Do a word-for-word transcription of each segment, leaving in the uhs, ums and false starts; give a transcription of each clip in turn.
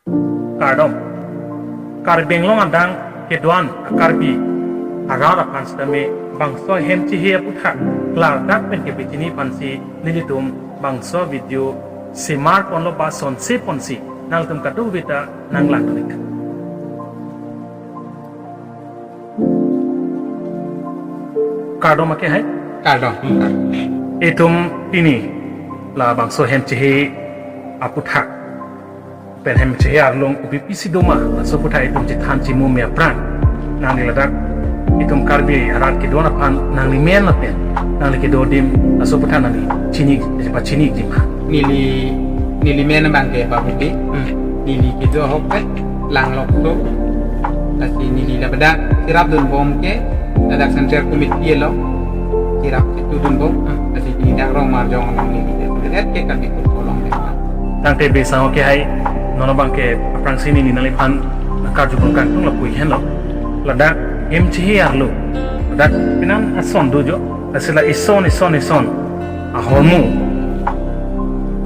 Kardom. Karbi Anglong adang kedo-an a-Karbi arat aphan sitame bangso hem chehe aputhak klardak pen kepachini aphansi nelitum bangso video semar ponlo ba sonse ponsi nangtum kadokave ta nanglang kali. Kardom ake hai. Kardom. Itum pini labangso hem chehe aputhak pen hem chehe arlong kopi pisi doma, laso aputhak itum chethan chemu me aphrang nangli ladak itum Karbi arat kedo-an aphan nangli men lapen nangli kedo adim laso aputhak nangli chini, pachini jima. Neli, neli men abang ke Babu Bey. Hmm. Neli kedo ahokpet Langlokso. Lasi neli ladak cherapdun bom ke ladak Central Committee along cherap chetudun bom. Hmm. Lasi neli dak Rongmarjong along neli ke, et ke Karbi Kurpho along ke. Tangte Bey sang ake hai, non abang ke aphrangsi neli nangliphan karjubom kangtung lapu henlo. Ladak hem chehe arlo, ladak pinan ason do jo. Lasi la ison ison ison ahormu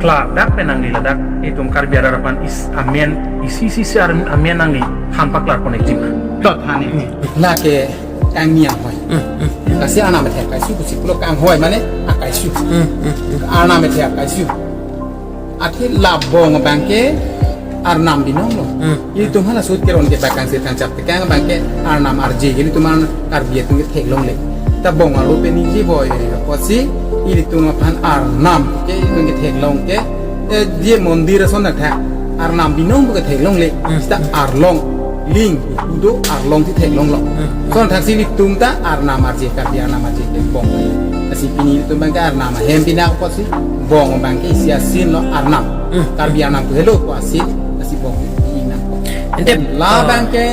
klardak pen nangli ladak itum Karbi arat aphan isi amen, isi isi isi ar-, amen nangli than paklar pon-ik jima. Dot than-ik. Lake kangni anghoi. Hmm, hmm. Lasi arnam athe akaisu pusi pulo, kanghoi mane akaisu. Hmm, hmm, hmm. Arnam athe akaisu. Athe labong abang ke arnam binong lo. Hmm. Ilitum hala sut keron ke bakang se tangchap tekang abang ke arnam arje ke ilitum an Karbi atum ke theklongle. Ta bong arlo pen ningje boi apotsi ilitum aphan arnam ke ilitum ke theklong ke, eh, je mondir ason athak arnam binong ke theklongle. Hmm. Sita arlong ling kudo arlong si theklonglo. Hmm. Lason athaksi ilitum ta arnam arje, Karbi arnam arje ke bong. Lasi pini ilitum abang ke arnam ahem pinak apotsi bong abang ke isi asin lo arnam. Hmm. Karbi arnam tu helo ko asin, lasi bong pi nangkok. Ente, labang ke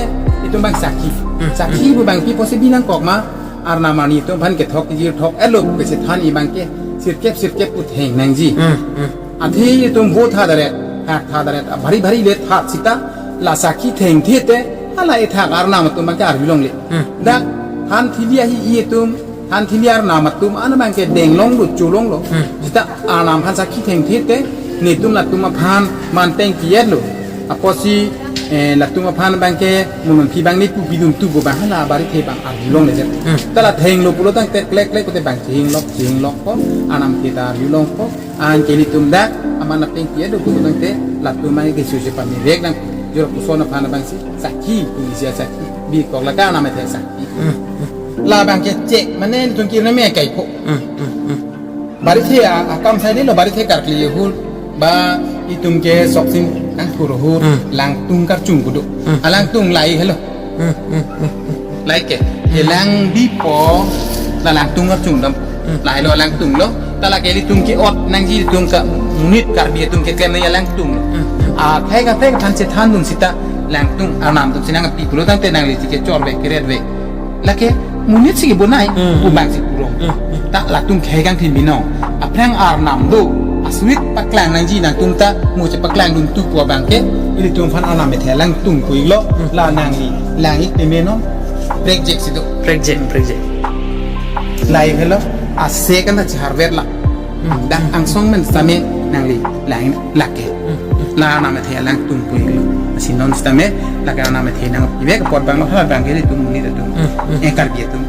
itum abang sakhi. Hmm. Sakhi pu abang pi apotsi bi nangkok ma, arnam arni itum aphan kethok jirthok elo ke chethan-ik abang ke sirkep sirkep pu theng nangji. Hmm, hmm. Athe itum vo tha daret, thak tha daret, bhari bhari le thak sita, la sakhi thengthe te hala ethak arnam atum abang ke arjulongle. Hmm. Dak than thili ahi itum, than thili arnam atum an abang ke denglonglo, cholonglo. Hmm. Sita arnam aphan sakhi thengthe te netum latum aphan man peng pi-etlo. Apotsi, eh, latum aphan abang ke munun phi abang ne pu bidun tu bo abang hala barithe abang arjulongle jet. Hmm. Ta la thenglo pulo tangte klek klek kote abang chehing lok chehing lok ko, arnam athe ta arjulong ko. Anke ilitum dak aman apeng pi-et do pulo tangte latum abang ke suje pami rek nang jor puson aphan abang si sakhi pu isi asakhi bikok lake arnam athe sakhi. Hmm, hmm. Labang ke chek mane ilitum kirna me kai pho. Hmm, hmm, hmm. Barithe a, akam sai dilo, barithe karkli ahut ba itum ke soksin kangthur ahut, hmm, langtung karchung kudo. Hmm. Alangtung lahei helo. Hmm, hmm, hmm, hmm. Lahei ke, hmm, elang bipo, la langtung karchung dam. Hmm. Lahei lo alangtung lo, ta lake ilitum ke-ot nangji ilitum ke monit Karbi atum keklem nangji alangtung lo. Hmm, hmm. Athai kathai aphan chethandun sita langtung arnam atum si nangpi pulo tangte nangli si kechorve keretve. Lake monit si kebonai, hmm, pu abang si purong. Hmm, hmm. Ta latum khei kangthin binong. Aphrang arnam do, asuit paklang nangji nangtum ta, mo chepaklangdun tu pu abang ke, ilitum aphan arnam athe langtung pu-iklo, hmm, la nangli lang-ik peme non, prekjek si do. Prekjek, prekjek. Lahei helo, ase kan ta cheharvet la. Hmm. Dak angsong men sitame nangli lang lake. Hmm. La arnam athe langtung pu-iklo. Lasi non sitame lake arnam athe nangpi-ik apot abang lo, hala abang ke ilitum monit atum. Hmm, hmm. Eh, Karbi atum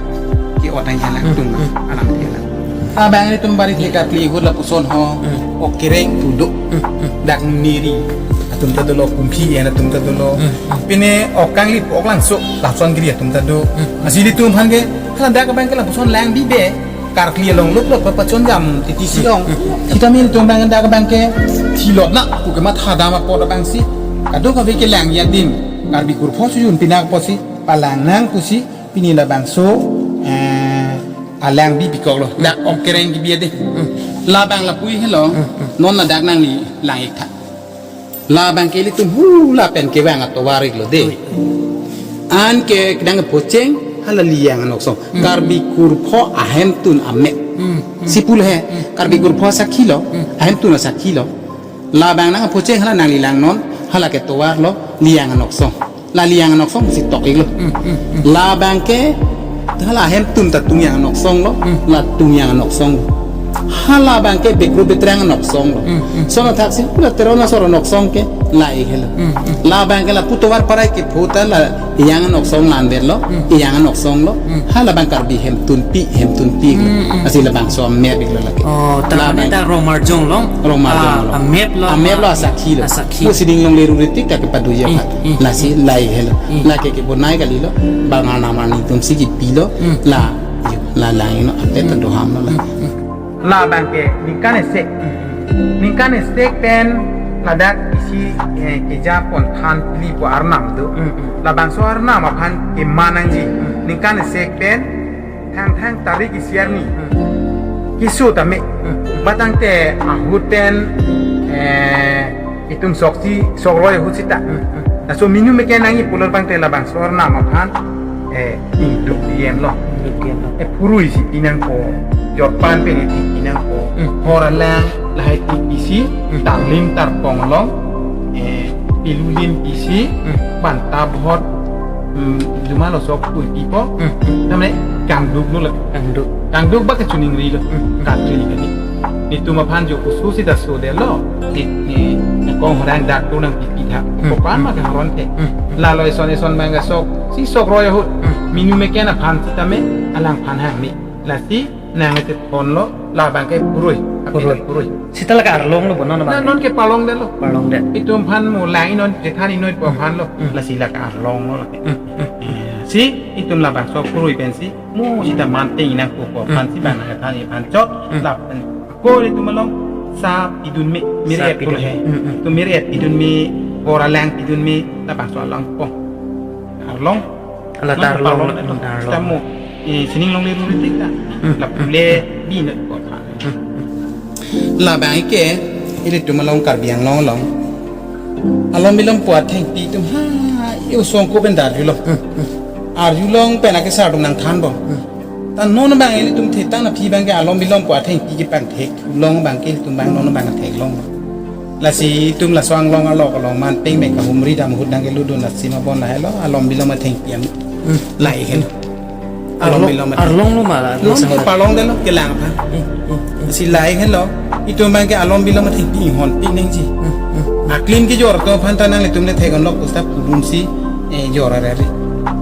ke-ot nangji alangtung, hmm, hmm, arnam athe lang. Abang ilitum barithe karkli ahut lapuson ho, hmm, ok kereng tu do. Hmm, hmm. Dak Neri atum ta dolo, Kumphi en atum ta dolo. Hmm, hmm. Pine ok kangli pu ok langso, Lapson Giri atum ta do. Hmm. Lasi ilitum aphan ke hala dak abang ke lapuson lang bibe. Karkli along lok lok pachonjam titi si ong. Sitame ilitum abang dak abang ke thilot na pu kematha dam apot abang si kadokave kelang adim Karbi Kurpho sujun pinak apotsi palang nang pusi pini labangso, eh, alang bi bikok lo. Dak ok kereng kebi ade. Hmm. Labang lapu-ik helo. Hmm, hmm. Non ladak nangli lang-ik tha. Labang ke ilitum hula pen kevang atovar-iklo de. Oi. Anke kedang phocheng hala Liyang anoksong. Hmm. Karbi Kurpho ahemtun amek. Hmm, hmm. Si pulo he. Hmm. Karbi Kurpho asakhi lo, hmm, ahemtun asakhi lo. Labang nangphocheng hala nangli langnon, hala ketovar lo Liyang anoksong. La Liyang anoksong si tok-iklo. Hmm, hmm, hmm. Labang ke hala ahemtun ta Tungyang anoksong lo, hmm, la Tungyang anoksong lo. Hala abang ke Bekro Betrang anoksong lo. Hmm, hmm. Lason athaksi hala Teron asor anoksong ke La-ik helo. Hmm, hmm. Labang ke lapu tovar parai kepho ta la ejang anoksong landet lo, Hmm. ejang anoksong lo. Hmm. Ha labang Karbi hemtunpi, hemtunpi. Hmm, hmm. Lasi labangso amep-ik lo lake. Oh, ta Labang mane ta Rongmarjong along. Rongmarjong Ah, along. amep lo. Amep lo asakhi lo. Asakhi. Mo sining longle ruritik ta kepaduji Hmm, aphan. hmm. Lasi la-ik helo. Hmm. Lake kebonai kali lo. Bang arnam arni atum si kipi lo. Hmm. La, la lang-ik lo. Apet ta Hmm. doham lo la. Hmm, hmm. Labang ke ningkan isi. Hmm. Ningkan isi pen ladak isi, eh, keja pon than pili pu arnam do. Hmm, hmm. Labangso arnam aphan keman nangji. Hmm. Ningkan isi pen thang thang tarik isi arni. Hmm. Keso tame. Hmm. Batang te ahut pen, eh, itum soksi, sok roi ahut sita. Hmm, hmm. Laso minu meken nangji pulo tangte labangso arnam aphan, eh, ingduk D M lo. Ingduk D M lo. Eh, phurui si pinangpo, jorpan pen iti pinangpo. Hmm. Hor alang lahai ti pisi, Hmm. tarlim tarpong along, eh, pilulim pisi, Hmm. banta bhot, hmm, juma lo sok pui pipo. Hmm. Tamne kangduk no lagi. Kangduk. Kangduk ba kachiningri lo. Hmm. Katri kali. Itum aphan jo khusus sita sodelo. Ni, ni, ni kong horang dak tu nangpipi tha. Hmm. Kopan ma kang ron the. Hmm. Lalo eson eson bang sok. Si sok roi ahut. Hmm. Minu meken aphan sitame alangphan hangni. Lasi nang ete phone lo labang ke phurui. Phurui. Aphi phurui. Sita lake arlong lo bo non Na bang. non ke palong det lo. Palong det. Itum aphan mo lang inon jethan inoi po Hmm. aphan lo. Hmm. Lasi lake arlong lo lake. Hmm. Hmm. Eh, si itum labangso phurui pensi mo sita manteng inang ko ko Hmm. aphan si bang nang than aphan chot Hmm. lapen ko itum along sa pidun me Sa miri et pidun. pul he. Hmm, hmm. Tu miri et pidun me, hor alang pidun me, labangso along ko. Arlong. Ala Nang ta arlong, palong ta arlong. Sita mo, eh, sining longle ruritik ta. Hmm. Lapu le di na ko aphan. Hmm. Labang ke ilitum along Karbi Anglong along. Alom bilom pu athengpi atum ha, yo songko pen darju lo. Hmm, hmm. Arjulong pen ake sar atum nangthan bo. Hmm. Ta non bang ilitum thetang aphi bang ke alom bilom pu athengpi kepangthek long bang ke ilitum bang non bang theklong. Lasi itum laso anglong arlo along man peng bang kahumri dam hut nang keludun lasi ma bon lahelo alom bilom athengpi am Hmm. la-ik helo. Alom Arlong, bilom atheng- arlong lo ma la, Non arlong ke sang la. palong det lo kelang aphan. Hmm, hmm, hmm. Si la-ik helo, itum bang ke alom bilom athengpi inghonpi nangji. Hmm, hmm. Aklin kejor atum aphan ta nanglitum le theklong lo pusta pudun si, eh, jor arari.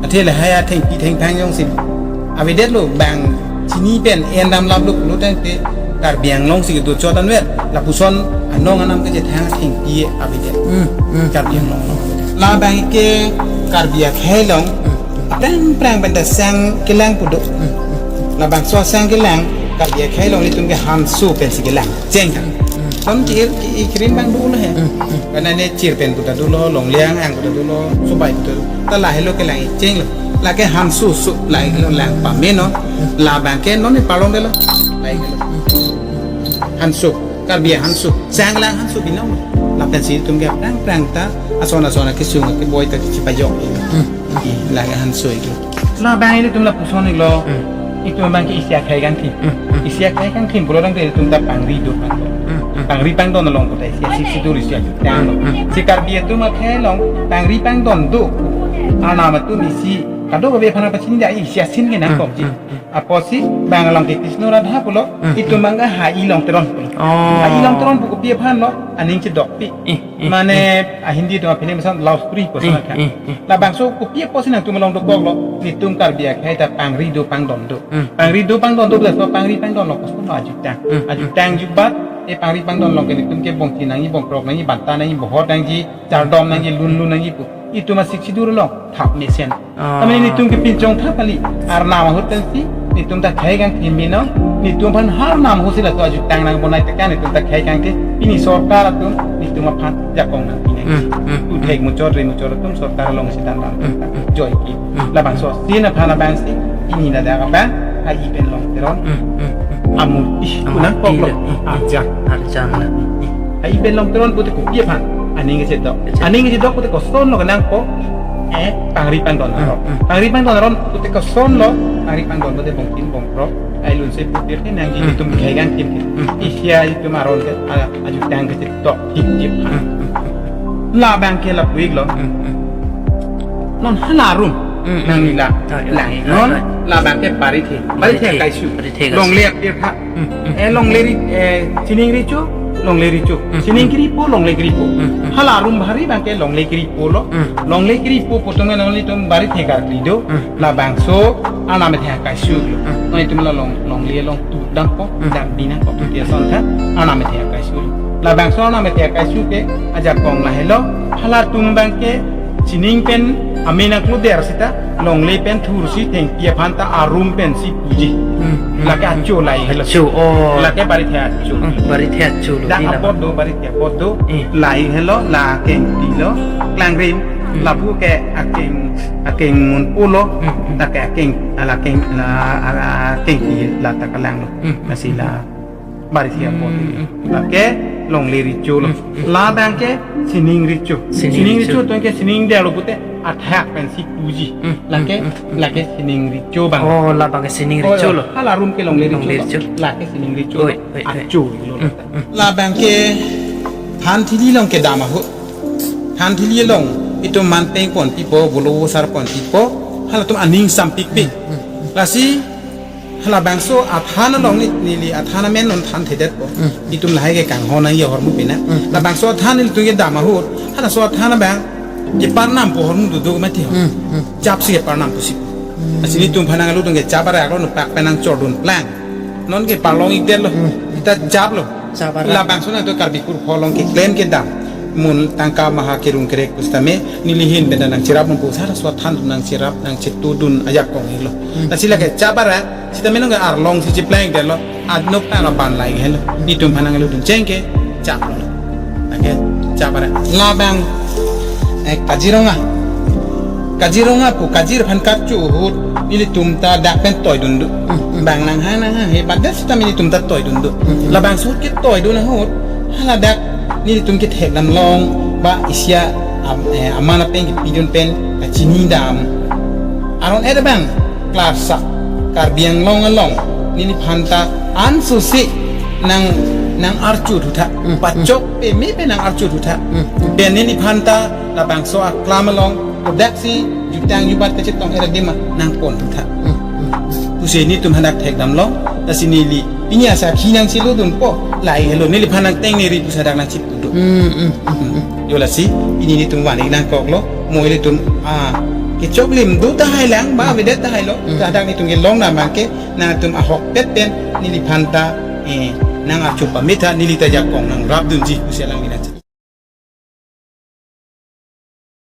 Athe lahai athengpi thengphang jongsi avedet lo bang chini pen endam lap lo pulo tangte Karbi Anglong si kedo chot anvet lapuson anong anam kechethang athengpi avedet. Hmm, hmm. Karbi Anglong. Labang ke Karbi akhei along Hmm. Prang prang pen ta sang kelang pu do. Hmm. Labangso sang kelang, Karbi akhei along ilitum ke hanso pensi kelang. Cheng kan. Hmm. Ton ti i krim bang dolo he. Hmm. Hmm. Karena ne chir pen pu ta dolo, longle ang ang pu ta dolo, subai pu ta dolo. Ta lahelo kelang cheng lo. Lake hanso so lahelo lang pame no. Hmm. Labang ke non ne palong det lo. Lahelo. Hanso. Karbi hanso. Sang lang hanso binong. Lapensi itum ke prang prang ta. Ason ason kesung keboi ta kechipajok. Hmm. Ih, lake hanso itu. Labang ilitum lapuson-ik lo. Hmm. Itum bang ke isi akhei kangthim. Hmm, hmm. Isi akhei kangthim pulo tangte itum ta pangri do pangdon. Hmm, hmm. Pangri pangdon along pu ta isi asik sidur isi ajutang lo. Hmm, hmm. Si Karbi atum akhei along pangri pangdon do. Arnam atum isi kadokave aphan pachini da isi asin ke nang Hmm, kok ji. Hmm, hmm. Apotsi bang along ke Krishna Radha pulo, Hmm, itum hmm. bang ke Ha-i Long Teron pulo. Oh. Ha-i Long Teron pu kopi aphan lo, aning chedokpi. Eh, eh, Mane eh. a Hindi atum a film ason love story ko Eh, sana kan. eh, eh. Labangso kopi apotsi nangtum along dokok lo, nitum Karbi akhei ta pangri do pangdon do. Hmm. Pangri do pangdon do, laso pangri pangdon lo koson lo ajutang. Hmm, hmm. Ajutang jubat, e pangri pangdon along ke nitum ke bongchi nangji, bongkrok nangji, banta nangji, bohor nangji, chardom nangji, lun lun nangji pu. Itum asik sidur along thap mesen. Ah. Tame nitum ke pinchong thap kali. Arnam ahut pensi nitum ta khei kangthim binong. Nitum aphan arnam ahut si laso ajutang nangbonai tekan nitum ta khei kangthim. Pini sorkar atum nitum aphan jakong nangpi nang. Hmm, hmm, Tu hmm. thek muchot ri muchot atum sorkar along si dan dan. Hmm, hmm. Joi ki. Hmm. Labangso asin aphan abang si pini ladak abang Ha-i pen Long Teron. Hmm, hmm, hmm. Amurti. Amurti Kunang kok lo. le. Hmm, hmm. Arjang. Arjang le. Hmm. Ha-i pen Long Teron pute kopi aphan aning kechedok. Kechedok. Aning kechedok pute koson lo kenang ko. Eh, pangri pangdon Hmm, aron. hmm. Pangri pangdon aron pute koson lo. Pangri pangdon pute bongtin bongkrok. Ai lunse pute ke nangji Hmm. itum khei kangthim ke. Hmm. Isi itum aron ke, a, ajutang kechedok. Hip hip. Hmm, hmm, hmm. Labang ke lapu-ik lo. Hmm, hmm. Non hala arum. Hmm, hmm. Nangli la. Ah, ya. Lang. Ah, Non ya. labang ke parithe. Parithe Parithe. kaisu. Parithe kaisu. Longle apirtha. Hmm, hmm. Eh, longle ri, eh, sining richo, Longle Recho. Hmm, Sining hmm. Kiripo, Longle Kiripo. Hmm, hmm. Hala arum bhari abangke Longle Kiripo lo. Hmm. Longle Kiripo pu atum ke nanglitum Barithe karkli do. Hmm. Labangso Arnam Ethe Akaisuk lo. Hmm. Nanglitum la long, longle along tu dangpo, Hmm. dam binangpo, Hmm. dia son tha, Arnam Ethe Akaisuk lo. Labangso Arnam Ethe Akaisuk ke ajakong lahelo, halatum abangke sining pen amen nangkloder seta, longle pen thursi thengpi aphan ta arum pensi puji. Hmm, hmm, Lake hmm. Acho lahelo. Acho, oh. Lake Barithe Acho. Hmm, Barithe Acho lo, Dak di la apot ba. Do, Barithe apot do, Eh. Lahelo, la kengti lo, Klangrim, Hmm. Lapu ke akeng, akeng mun pulo, Hmm, hmm. Lake akeng, ala keng, la, ala kengti la ta kelang lo. Hmm. Lasi la Barithe apot Hmm, lo. Hmm. Lake Longle Recho lo. Hmm, hmm. Labangke Sining Recho. Sining Sining Recho. Recho atum ke sining delo pute athak pensi puji. Hmm, Lake, hmm, hmm, hmm. Lake Sining Recho abang. Oh, labangke Sining Oh, Recho ya. Lo. Hala arum ke Longle Recho Longle lo. Recho. Lake Sining Recho Oi, lo. Oi, oi. Acho lo. Hmm, hmm. Labangke than thili along kedam ahut. Than thili along itum man peng ponpipo, bolo bosar ponpipo. Halatum aning sampikpik. Hmm, hmm. Lasi halabangso athan along ni, neli athan amen non thanthedetpo. Hmm. Itum lahai ke kanghon nangji ahormu pina. Hmm. Labangso athan nelitum kedam ahut, halaso athan abang keparnampo ahormu dodok mati ho. Hmm, hmm. Chapsi keparnampo si. Hmm. Lasi nelitum aphan nanglutdun ke chap arak lo, nupak pen nangchordun plang. Non ke parlong-ikdetlo. Hmm. Seta chaplo. Chap arak. Labangso nangtum Karbi kurkho along keklem kedam. Mun tangka maha kerung kerek pusitame neli ahin pen nangcherap mun pusi halaso athan nangcherap nangchetudun ajakong helo. Hmm. Lasi lake chap arak, sitame nonke arlong si cheplang detlo, anok tang aban lahelo. Nelitum aphan nanglutdun chengke chaplo. Lake chap arak. Labang, eh, Kaziranga. Kaziranga pu, Kazir aphan kacho ahut, nelitum ta dak pen toidun do. Hmm, hmm. Bang nanghang nanghang he, badet sitame nelitum ta toidun do. Hmm, hmm. Labangso ahut ketoidun ahut, hala dak nelitum kethekdam long, ba isi a, am, eh, aman apeng kepidun pen, kachinidam. Aron et abang, klarsak, Karbi Anglong along, neliphan ta ansosi nang, nang-archo thutha, Hmm, hmm. Pachok peme pen nang-archo thutha. Hmm, hmm. Pen neliphan ta labangso aklam along, kodaksi jutang jubat kachetong-et adim ma nangpon thutha. Hmm, hmm. Pusi nelitum hadak thekdam long, lasi neli, pini asaphi nangchelodunpo, lahelo neliphan nangteng neri pusi hadak nangchip tudo. Hmm, hmm, hmm, hmm. Yo lasi, pini nelitum van-ik nangkoklo, mo ilitum, ah, kechoklim do tahai lang, ba, Hmm. Avedet tahai lo, Hmm. Hadak nelitum kelong abangke, nangtum ahokpet pen, neliphan ta, eh, nang-archo pame tha, neli ta ajakong nangrapdunji, pusi alang binang.